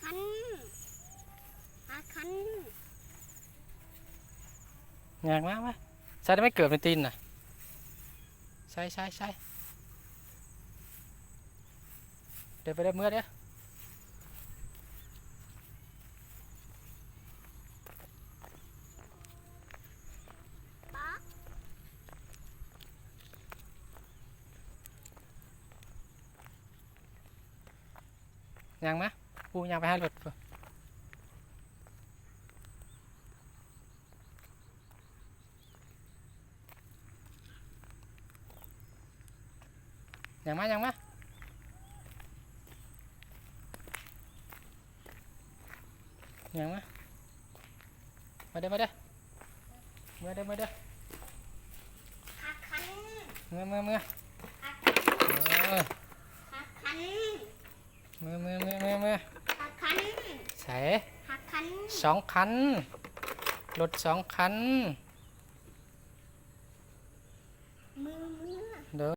ອັນ ຫາຄັນ ຍ່າງມາ ມາ ໃສ່ໄດ້ໄໝເກີບໃນຕີນນະ ໃສ່ ໃສ່ ໃສ່ ເດີນໄປເດີ ເມືອເດີ. ຍ່າງມາ ປູຍ່າງໄປຫາລົດພຸ້ນ ຍ່າງມາ ຍ່າງມາ ຍ່າງມາ ມາເດີ ມາເດີ ເມືອເດີ ເມືອເດີ ຫາຄັນ ເມືອ ເມືອ ເມືອ ຫາຄັນ ເອີ ຫາຄັນ ເມືອ ເມືອ ເມືອ ເມືອ ເມືອ ຫາຄັນ ໃສ ຫາຄັນ ສອງຄັນ ລົດສອງຄັນ.